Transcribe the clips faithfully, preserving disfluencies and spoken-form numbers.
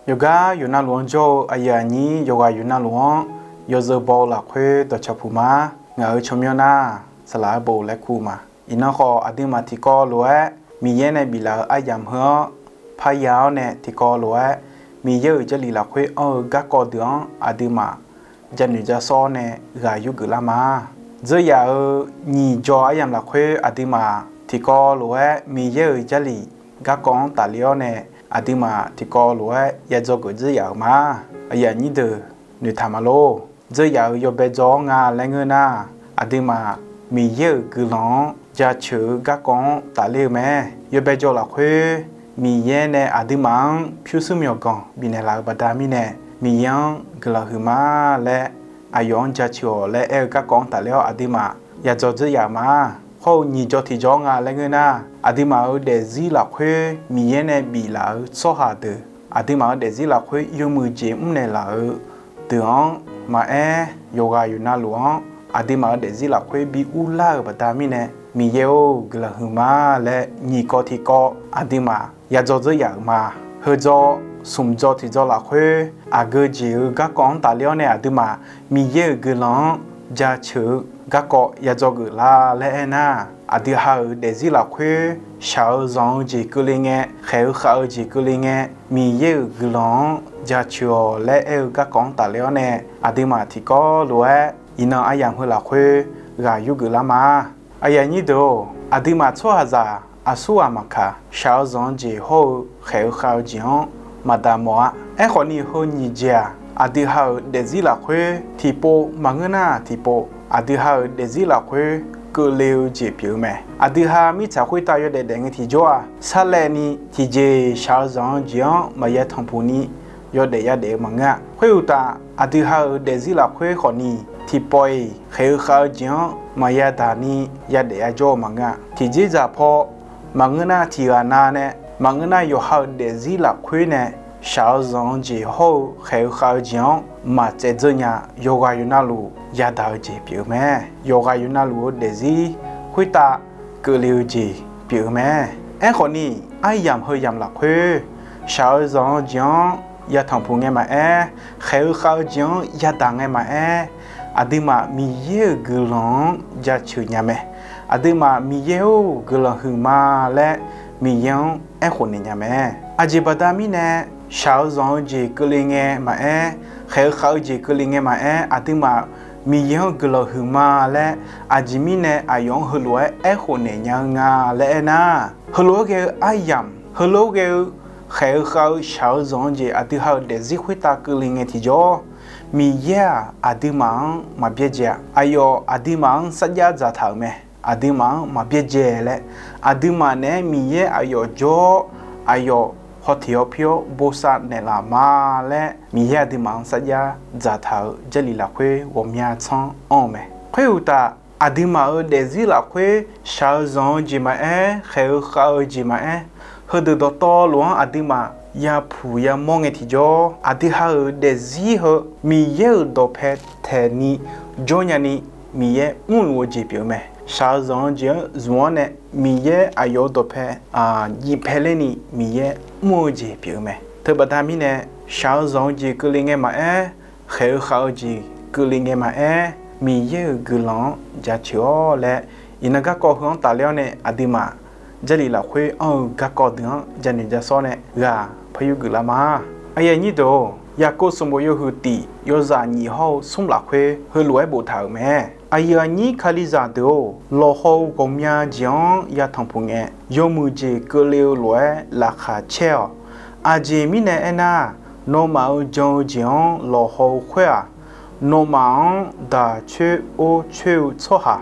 Yawqgar yawqnavluf-anr jawr-eu aqyuif aqnyir yawqghaq yawqnavluf-anr yawzeu baw-eu lafkhoer dawqcawq puq ma. Ngaq-euq tsawrmyanr nar, saqlaq-aer bof laer kur-eu ma. Iqnan khawf, aqduimaf tiqkawv lof-aer Miqyaer nae biflaf-eu aryamq heu-anr parya-awr nae, tiqkawv lof-aer Miqyaer-euq Jarlif lafkhoer anr-eu garkawv deuq-anr aqduimaf janoeq jasawr-awr nae ghaq yurgeuf lar ma. Dzeuryaf-euq nyiq jaw aryamq lafkhoer aqduimaf tiqkawv lof-aer Miqyaer-euq Jarlif garkawv-anr tafler-awr nae, aqduimaf tiqkawv lof-aer ya dzawgeuf dzeuryaf-euq ma. Aqyuif aqnyir deuq noeqtaq ma lor. Dzeuryaf-euq yawbae dzaw-awr nga laer ngeur nar, aqduimaf Miqyaer-euq guiqlanq-anr jaceuq-eu garkawv-anr tafler-eu mae. Yawbae dzaw lafkhoer Miqyaer nae aqduimaf-anr pyurshuir myawqganq bifnaeq laf-eu baqda mirnae, Miqyaer-anr guiqlanq huiq ma laer, aqyawf-anr jaceuq-awq laer aer-eu garkawv-anr tafler-awr aqduimaf ya dzaw dzeuryaf-euq ma. Hawr-eu nyiq jaw tiq jaw-anr nga laer ngeur nar, aqduimaf-euq daefzir lafkhoer Miqyaer nae biflaf-eu tsawrhaq deuq, aqduimaf-euq daefzir lafkhoer yawmuiq jeq mrnaeq laf-eu deuq-anr maqaer, yawqghaq yawqnavluf-anr aqduimaf-euq daefzir lafkhoer bi urlar-euq baqda mirnae, Miqyaer-or, guiqlanq huiq ma laer nyiq kawv tiq kawv aqduimaf ya dzaw dzeuryaf-euq ma. Heu dzaw, smq dzaw tiq dzaw lafkhoer aqgeu jeq-eu garkawv-anr tafler-awr nae aqduimaf Miqyaer-euq guiqlanq-anr jaceuq-eu garkawv ya dzawgeuf lar laer aernar, aqdui ha-euq daefzir lafkhoer shaq-eu zanq-eu jeq keuvle ngae, khaeq-eu khav-eu jeq keuvle ngae, Miqyaer-euq guiqlanq-anr jaceuq-awq laer aer-eu garkawv-anr tafler-awr nae, aqduimaf tiqkawv lof-aer iqnan aryamq heu lafkhoer ghaq yurgeuf lar ma. Aqyuif aqnyir deuq-or, aqduimaf tsawrhaqzaq aqsurghaq maqkaq, shaq-eu zanq-eu jeq hawr-eu khaeq-eu khav-eu jeq-anr maqdaq mawf-a. Aerkhawf ni, heu nyiq jeq-aq, aqdui ha-euq daefzir lafkhoer tiqpov maqngeur nar tiqpov, aqdui ha-euq daefzir lafkhoer keuvle-eu jeq pyeuf-eu mae. Aqdui ha mirtsaq khoertav yawdaef daef ngae tiqjawr-aq, sarlaevni tiqjeq shaq-eu zanq-eu jeq-anr maqya tanqpuq ni yawdaef yadaef-eu maqngeur-a. Khoeruqtaf, aqdui ha-euq daefzir lafkhoer khawf ni, tiqpawf-iq khaeq-eu khav-eu jeq-anr maqya daq ni yadaef yajawr-eu maqngeur-a. Tiqjeq dzaq paw maqngeur nar, tiqghaq nav nae maqngeur nar, yawqha-euq daefzir lafkhoer nae shaq-eu zanq-eu jeq hawr-eu khaeq-eu khav-eu jeq-anr maqtsaev dzeur nya, yawqghaq yawqnavluf yadaq-eu jeq pyeuf-eu mae. Yawqghaq yawqnavluf-eu daefzir khoertav keuvle-eu jeq pyeuf-eu mae. Aerkhawf ni, aryamq heu yamq lafkhoer shaq-eu zanq-eu jeq-anr ya tanqpuq ngae maqaer, khaeq-eu khav-eu jeq-anr yadaq ngae maqaer, aqduimaf Miqyaer-euq guiqlanq-anr jaceuq nya mae. Aqduimaf Miqyaer-or, guiqlanq huiq ma laer Miqyaer-anr aerkhof naeq nya mae. Aqjeq baqda mirnae, shaq-eu zanq-eu jeq keuvle ngae maqaer, khaeq-eu khav-eu jeq keuvle ngae maqaer, aqduimaf Miqyaer-anr guiqlanq huiq ma laer aqjeq mirnae aqyawf-anr heulof-aer aerkhof naeq nya-eu nga laer aernar, heulof-aer ghae-eu aryamq, heulof-aer ghae-eu khaeq-eu khav-eu shaq-eu zanq-eu jeq aqdui ha-euq daefzir khoertav keuvle ngae tiqjawr, Miqyaer-aq, aqduimaf-anr maqbyaerdzae-a. Aqyawf aqduimaf-anr sarjax dzaqtaq-euq mae. Aqduimaf-anr maqbyaerdzae laer, aqduimaf naeq-aer Miqyaer aqyawf jawr-awr, aqyawf hawteq hawpir-awr bosav naeqlaf ma laer, Miqyaer aqduimaf-anr sarjax dzaqtaq-euq Jarlif lafkhoer ghawqmya tsanr anr-eu mae. Khoeruqtaf, aqduimaf-euq daefzir lafkhoer shaq-eu zanq-eu jeq maqaer, khaeq-eu khav-eu jeq maqaer, heudeuq dawqtawvluf-anr aqduimaf yapuq yamawr ngae tiqjawr, aqdui ha-euq daefzir heu Miqyaer-euq dawqpae taeqni jawrnya ni Miqyaer mrluf-eu jeq pyeuf-eu mae. Shaq-eu zanq-eu jeq-anr zmq-anr nae Miqyaer aqyawf-euq dawqpae jif paeler ni Miqyaer mr-eu jeq pyeuf-eu mae. Teubaqda mirnae, shaq-eu zanq-eu jeq keuvle ngae maqaer, khaeq-eu khav-eu jeq keuvle ngae maqaer, Miqyaer-euq guiqlanq-anr jaceuq-awr laer, iqnan garkawv heu-anr tafler-awr nae aqduimaf Jarlif lafkhoer anr-eu garkawv deuq-anr janoeq jasawr nae ghaq par yurgeuf lar ma. Aqyuif aqnyir deuq-or, Yaqkov sanqbof yawhuiq tiq yawzaq nyiq hawr-eu smr lafkhoer heulof-aer boftaq-euq mae. Aqyuif aqnyir Kalizaq deuq-or, lawqhaw-eu ghawqmya jeq-anr ya tanqpuq ngae, yawmuiq jeq keuvle-eu lof-aer laqkhaq caer-awq. Aqjeq mirnae aernar, nawmaf-euq jan-eu jeq-anr lawqhaw-eu khoer-aq, nawmaf-anr daq coer or coer-eu tsawrhaq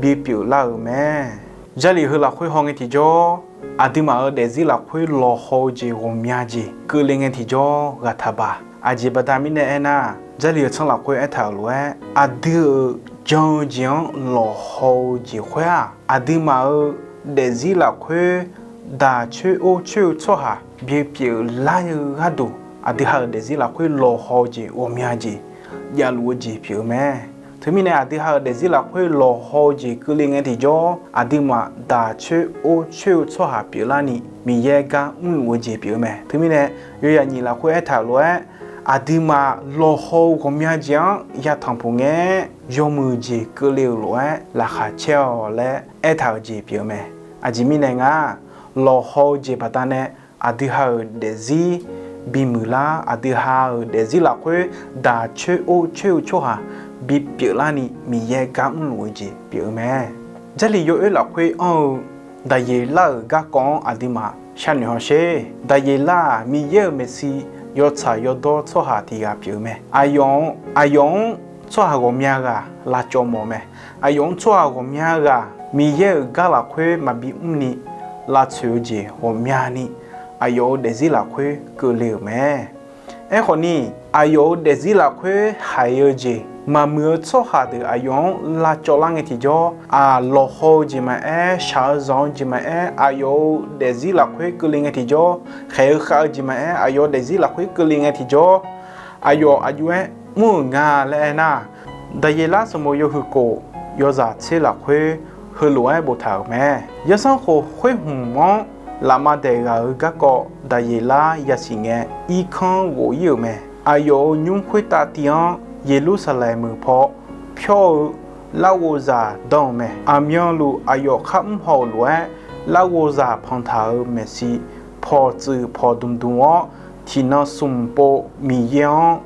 bipyeuf lar-euq mae. Jarlif heu lafkhoer haw ngae tiqjawr, aqduimaf-euq daefzir lafkhoer lawqhaw-eu jeq ghawqmya jeq keuvle ngae tiqjawr ghaq taqbaq. Aqjeq baqda mirnae aernar, Jarlif-eu tsanr lafkhoer aertaq-euq lof-aer, aqdui-euq jan-eu jeq-anr lawqhaw-eu jeq khoer-aq, aqduimaf-euq daefzir lafkhoer daq coer or coer-eu tsawrhaq bipyeuf lar-eu gharduq, aqdui ha-euq daefzir lafkhoer lawqhaw-eu jeq ghawqmya jeq javluf-eu jeq pyeuf-eu mae. Teumirnae aqdui ha-euq daefzir lafkhoer lawqhaw-eu jeq keuvle ngae tiqjawr, aqduimaf daq coer or coer-eu tsawrhaq pyeuflarni Miqyaer gar mrluf-eu jeq pyeuf-eu mae. Teumirnae yawyaq nyiq lafkhoer aertaq-euq lof-aer, aqduimaf lawqhaw-eu ghawqmya jeq-anr yatanq puq ngae-aer, yawmuiq jeq keuvle-euq lof-aer laqkhaq caer-awq laer aertaq-euq jeq pyeuf-eu mae. Aqjeq mirnae nga, lawqhaw-eu jeq baqdanae aqdui ha-euq daefzir bimuiq lar, aqdui ha-euq daefzir lafkhoer daq coer or coer-eu tsawrhaq bipyeuf larni Miqyaer gar mrluf-eu jeq pyeuf-eu mae. Jarlif yawoer lafkhoer anr-eu Daqyeqlar-euq garkawv-anr aqduimaf sharnoeq hawsher. Daqyeqlar-aq, Miqyaer-euq maeqshi yawtsaq yawdawr tsawrhaq tiq ghaq pyeuf-eu mae. Aqyawf-anr, aqyawf-anr tsawrhaq ghawqmya ghaq lavcawv mawf-eu mae. Aqyawf-anr tsawrhaq ghawqmya ghaq Miqyaer-euq gar lafkhoer maqbi mrni lavtsoeq-eu jeq ghawqmyani aqyawf-euq daefzir lafkhoer keuvle-euq mae. Aerkhawfni, aqyawf-euq daefzir lafkhoer haiq-eu jeq maqmuiq-eu tsawrhaq deuq aqyawf-anr lavcawv lar ngae tiqjawr, aq, lawqhaw-eu jeq maqaer, shaq-eu zanq-eu jeq maqaer, aqyawf-euq daefzir lafkhoer keuvle ngae tiqjawr, khaeq-eu khav-eu jeq maqaer, aqyawf-euq daefzir lafkhoer keuvle ngae tiqjawr, aqyawf aqjox-aer mr-euq nga laer aernar, Daqyeqlar sanqbof yawhuiq kof yawzaq tser lafkhoer heulof-aer boftaq-euq mae. Zanrsanrkhof khoer hmq-anr lafma daeq ghaq-euq garkawv Daqyeqlar yasiq ngae, irkanr ghof ir-euq mae. Aqyawf-euq nymr khoertav tiv-anr Yeqlursaqlaeq meuq paw pyawr-eu larghov zaq dan-euq mae. Aqmyanluf aqyawf kharmr haw-euq lof-aer, larghov zaq panqtaq-euq maeqshi pawqtsuif pawqdmq dmq-awr, tiqnan smq pov Miqyaer-anr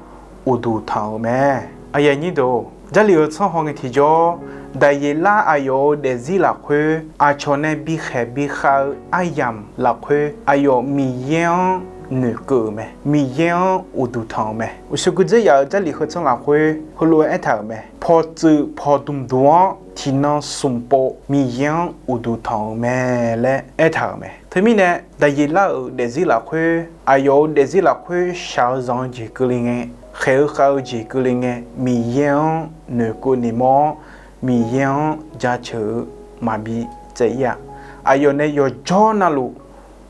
uqduq tanq-euq mae. Aqyuif aqnyir deuq, Jarlif-eu tsanr haw ngae tiqjawr, Daqyeqlar aqyawf-euq daefzir lafkhoer aqcawq nae bikhaeq bikhav-eu aryamq lafkhoer aqyawf Miqyaer-anr noeqkeuv-euq mae. Miqyaer-anr uqduq tanq-euq mae. Uqshoe guirdzer yaf-euq Jarlif heu tsanr lafkhoer heulof-aer aertaq-euq mae. Pawqtsuif pawqdmq dmq-awr tiqnan smq pov Miqyaer-anr uqduq tanq-euq mae laer aertaq-euq mae. Teumirnae Daqyeqlar-euq daefzir lafkhoer, aqyawf-euq daefzir lafkhoer shaq-eu zanq-eu jeq keuvle ngae, khaeq-eu khav-eu jeq keuvle ngae, Miqyaer-anr noeqkeuv noeqmawr-awr, Miqyaer-anr jaceuq-eu maqbi tsaev ir-a. Aqyawf nae yawqjawr navluf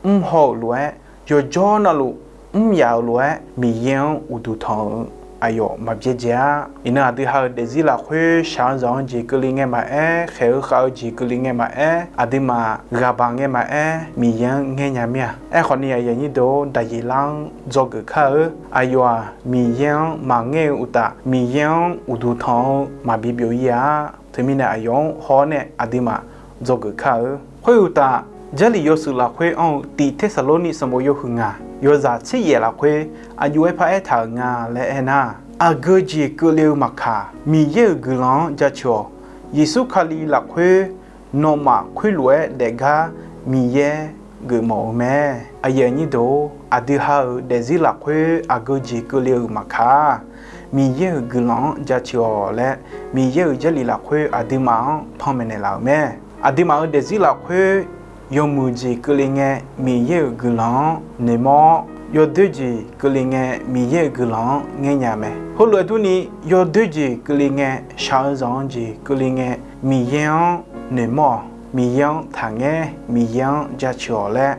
mrhaw-euq lof-aer, yawqjawr navluf mr yaf-euq lof-aer Miqyaer-anr uqduq tanq-eu aqyawf maqbyaerdzae-a. Iqnan aqdui ha-euq daefzir lafkhoer shaq-eu zanq-eu jeq keuvle ngae maqaer, khaeq-eu khav-eu jeq keuvle ngae maqaer, aqduimaf ghaqbaq ngae maqaer, Miqyaer-anr ngaer nya mir-a. Aerkhawfni aqyuif aqnyir deuq-or, Daqyeqlar-anr dzawgeuf kar-eu. Aqyawf-aq, Miqyaer-anr maqngaer-eu uqtaf, Miqyaer-anr uqduq tanq-eu maqbi byov ir-a. Teumirnae aqyawf-anr haw-awr nae aqduimaf dzawgeuf kar-eu. Khoeruqtaf, Jarlif yawshuif lafkhoer anr-eu Tiq Tersaqlorni sanqbof yawhuiq ngaq yawzaq tser yaef lafkhoer aqjox-aer paraer taq-euq nga laer aernar, aqgeu jeq keuvle-eu maqkaq, Miqyaer-euq guiqlanq-anr jaceuq-awq. Yeqsur Kali lafkhoer nawmaf khoerlof-aer daefgar Miqyaer geufmawf-eu mae. Aqyuif aqnyir deuq-or, aqdui ha-euq daefzir lafkhoer aqgeu jeq keuvle-euq maqkaq, Miqyaer-euq guiqlanq-anr jaceuq-awq laer, Miqyaer-euq Jarlif lafkhoer aqduimaf-anr panmaeq naeqlaf-euq mae. Aqduimaf-euq daefzir lafkhoer yawmuiq jeq keuvle ngae, Miqyaer-euq guiqlanq-anr noeqmawr-awr, yawdoer jeq keuvle ngae, Miqyaer-euq guiqlanq-anr ngaer nya mae. Heulof-aer durni, yawdoer jeq keuvle ngae, shaq-eu zanq-eu jeq keuvle ngae, Miqyaer-anr noeqmawr-awq. Miqyaer-anr taqngaer, Miqyaer-anr jaceuq-awq laer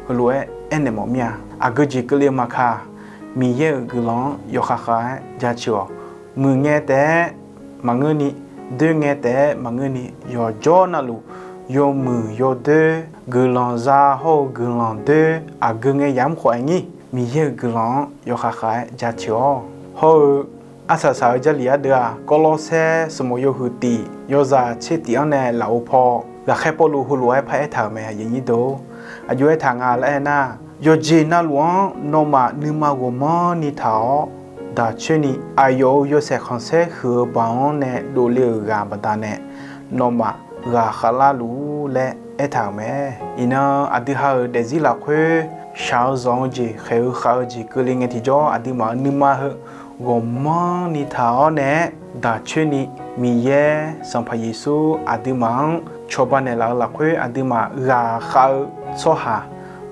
heulof-aer aernaeq mawf mir-a. Aqgeu jeq keuvle-eu maqkaq, Miqyaer-euq guiqlanq-anr yawkhav khav-aer jaceuq-awq. Muiq ngae taef-aer maqngeurni, doer ngae taef-aer maqngeurni, yawqjawr navluf yawmuiq yawdoer, guiqlanq za hawr-eu guiqlanq doer, aqgeu ngae yamr khawf-aer nyir, Miqyaer-euq guiqlanq-anr yawkhav khav-aer jaceuq-awq. Hawr-eu arsaq saq-eu Jarlif ardeuv-aq, Gawrlawrsaer sanqbof yawhuiq tif yawzaq tser tif-anr nae lafov paw, ghaqkhaer Pawrluv heulof-aer paraer taq-euq mae, aqyuif aqnyir deuq-or. Aqjox-aer taq nga laer aernar, yawqjeq navluf-anr nawmaf nuima ghawqmanrni taq-awr daq coer ni, aqyawf-euq yawshaef khanqsaer huiq-eu baoq-anr nae dovle-euq ghaq baqdanae, nawmaf ghaqkhav larluf-ur laer aertaq-euq mae. Iqnan aqdui ha-euq daefzir lafkhoer shaq-eu zanq-eu jeq, khaeq-eu khav-eu jeq keuvle ngae tiqjawr, aqduimaf-euq nuima heu ghawqmanrni taq-awr nae-aer daq coer ni, Miqyaer Sanqpaq Yeqsur aqduimaf-anr cawba naeqlaf-eu lafkhoer aqduimaf ghaqkhav-eu tsawrhaq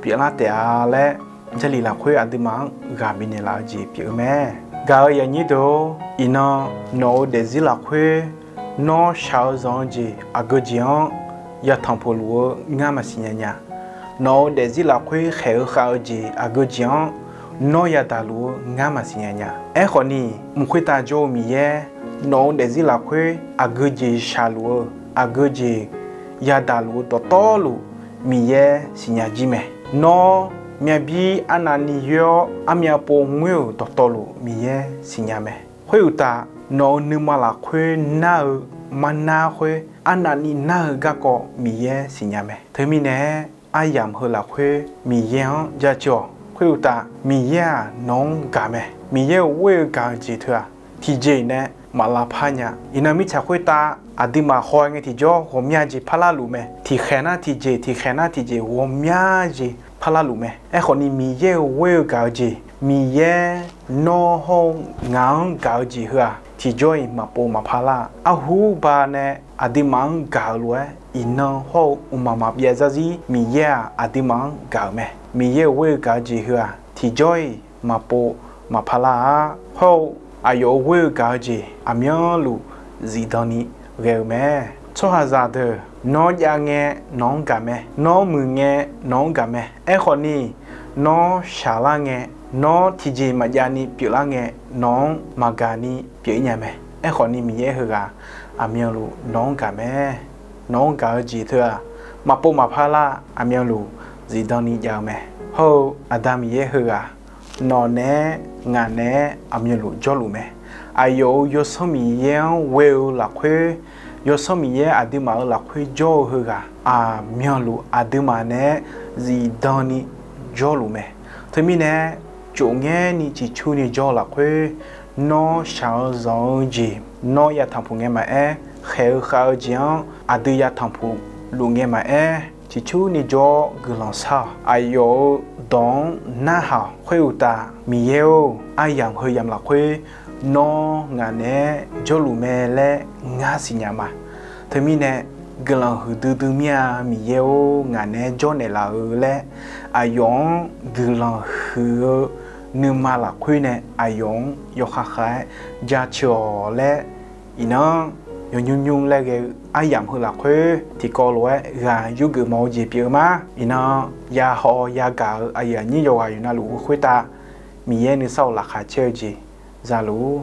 pyeuflar taef-a laer, Jarlif lafkhoer aqduimaf-anr ghaq bifnaeq laf-eu jeq pyeuf-eu mae. Gaq-eu aqyuif aqnyir deuq-or, iqnan nawq-euq daefzir lafkhoer nawr shaq-eu zanq-eu jeq aqgeu jeq-anr yatanq poq luf-eu ngar maqsiq nya nya. Nawq-euq daefzir lafkhoer khaeq-eu khav-eu jeq aqgeu jeq-anr Nawr yadaq luf-eu ngar maqsiq nya nya. Aerkhawf ni, mq khoertav jawr-eu Miqyaer, nawq-euq daefzir lafkhoer aqgeu jeq shaqluf-eu, aqgeu jeq yadaq luf-eu dawqtawvluf Miqyaer siqnya jir mae. Nawr myavbir arnavni yoer-awr, armyav pov ngoer-euq dawqtawvluf Miqyaer siqnya mae. Khoeruqtaf, nawq-euq nuima lafkhoer nar-eu marnar khoer, arnavni nar-eu garkawv Miqyaer siqnya mae. Teumirnae-aer, aryamq heu lafkhoer Miqyaer-anr jaceuq-awq. Khoeruqtaf, Miqyaer-aq nawq-anr gaq mae. Miqyaer-euq ghoer-eu gaq-eu jeq teu-aq, tiqjeq nae maq lavpar nya. Iqnan mirtsaq khoertav aqduimaf haw ngae tiqjawr ghawqmya jeq parlar luf mae. Tiqkhaeq nar tiqjeq, tiqkhaeq nar tiqjeq ghawqmya jeq parlar luf mae. Aerkhawf ni, Miqyaer-euq ghoer-eu gaq-eu jeq, Miqyaer nawr hawr-eu ngaq-anr gaq-eu jeq heu-aq, tiqjawr-iq maqpov maqpar lar-a. Arhu ba nae aqduimaf-anr gaq-euq lof-aer, iqnan hawr-eu mqmaq maqbyav zarzir Miqyaer-aq aqduimaf-anr gaq-euq mae. Miqyaer-euq ghoer-eu gaq-eu jeq heu-aq, tiqjawr-iq maqpov maqpar lar-a. Hawr-eu aqyawf-euq ghoer-eu gaq-eu jeq aqmyanluf zifdan ni ghae-eu mae. Tsawrhaqzaq deuq, nawr jav ngae nawq-anr gaq mae. Nawr muiq ngae nawq-anr gaq mae. Aerkhawf ni, nawr shaq lar ngae, nawr tiqjeq maqjav ni pyeuflar ngae, nawq-anr maqgaq ni pyeuf-ir nya mae. Aerkhawf ni, Miqyaer heughaq aqmyanluf nawq-anr gaq mae. Nawq-anr gaq-eu jeq teu-aq, maqpov maqpar lar, aqmyanluf zifdan ni jav-eu mae. Hawr-eu Aqda Miqyaer heughaq nawq naeq-aer ngaq naeq-aer aqmyanluf jawrluf mae. Aqyawf-euq Yawsanr Miqyaer-anr ghoe-eu lafkhoer, Yawsanr Miqyaer aqduimaf-euq lafkhoer jawr-eu heughaq aqmyanluf aqduimaf naeq-aer zifdan ni jawrluf mae. Teumirnae, tsofngaer ni ciqcurni jawr-eu lafkhoer, nawr shaq-eu zanq-eu jeq, nawr yatanq puq ngae maqaer, khaeq-eu khav-eu jeq-anr aqdui yatanq puq luf ngae maqaer, ciqcurni jawr-awr guiqlanq shar-awq. Aqyawf-euq dawq-anr narhaq-awq. Khoeruqtaf, Miqyaer-or, aryamq heu yamq lafkhoer nawr ngaq naeq-aer jawrluf mae laer ngar siqnya ma. Teumirnae, guiqlanq huiqdui dui mir-a. Miqyaer-or, ngaq naeq-aer jawrnaeq laf-eu laer aqyawf-anr guiqlanq huiq-eu nuima lafkhoer nae aqyawf-anr yawkhav khav-aer jaceuq-awq laer, iqnan yawnymr nymr laer ghae-eu aryamq heu lafkhoer tiqkawv lof-aer ghaq yurgeuf mawf-eu jeq pyeuf-eu ma. Iqnan yahaw yagaq-eu aqyuif aqnyir yawqghaq yawqnavluf-eu khoertav Miqyaer nuisar-euq laqkhaq caer-eu jeq za luf-ur.